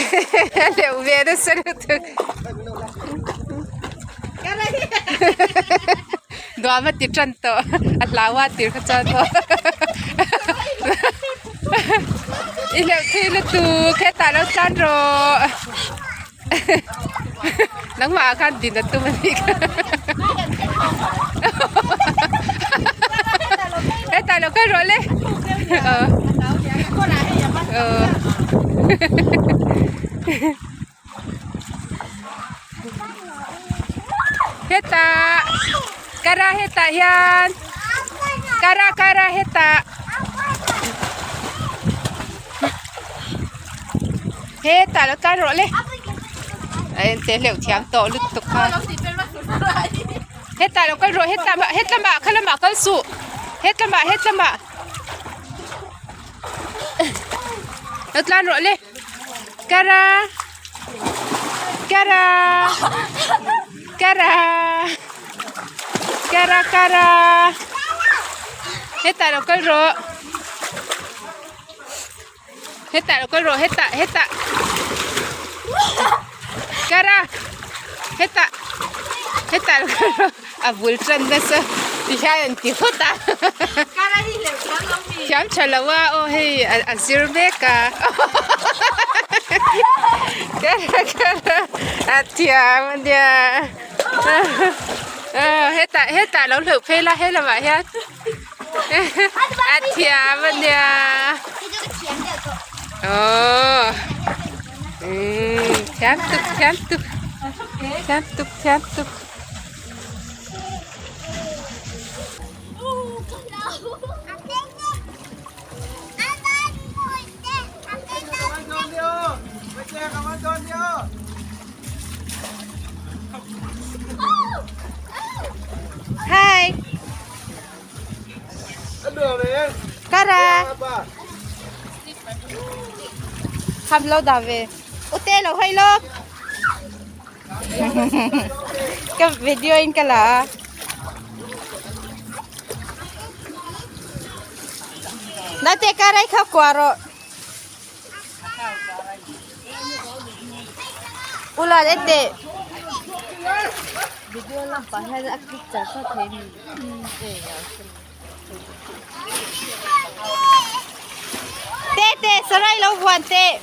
Hleuh ve nasa lutuk. Nuam a ti tan tawh a hlau a tir kha chuan maw i hleuh thui lutuk hetah lo tlan rawh nangmah ah khan din a tum a nih kha hetah lo kal rawh le aw aw. Hetah kara hetah hian kara kara hetah hetah lo tan rawh le a en te hleuh thiam tawh lutuk kha hetah lo kal rawh hetah hetlamah khalamah kal suh hetlamah hetlamah lo tlan rawh le. Kara Kara Kara Kara Kara Hetah lo kal rawh Hetah lo kal rawh hetah hetah Kara Hetah Hetah lo kal rawh A bul tan nasa ti hian an ti phawt a thiam tha lo a aw hei a zir mek a a thiam a nia hetah hetah lo hleuh phei la he lamah hian a thiam a nia aw thiam tuk thiam tuk thiam tuk thiam tuk. Hi. Kara. Kham lo dah ve. Ute lo hawi lawk. Ka video in ka la a. Naute ka rai kha kua rawh. Ula en teh. Video lampah hian a click char char thei a ni. Te te sarai lo vuan teh.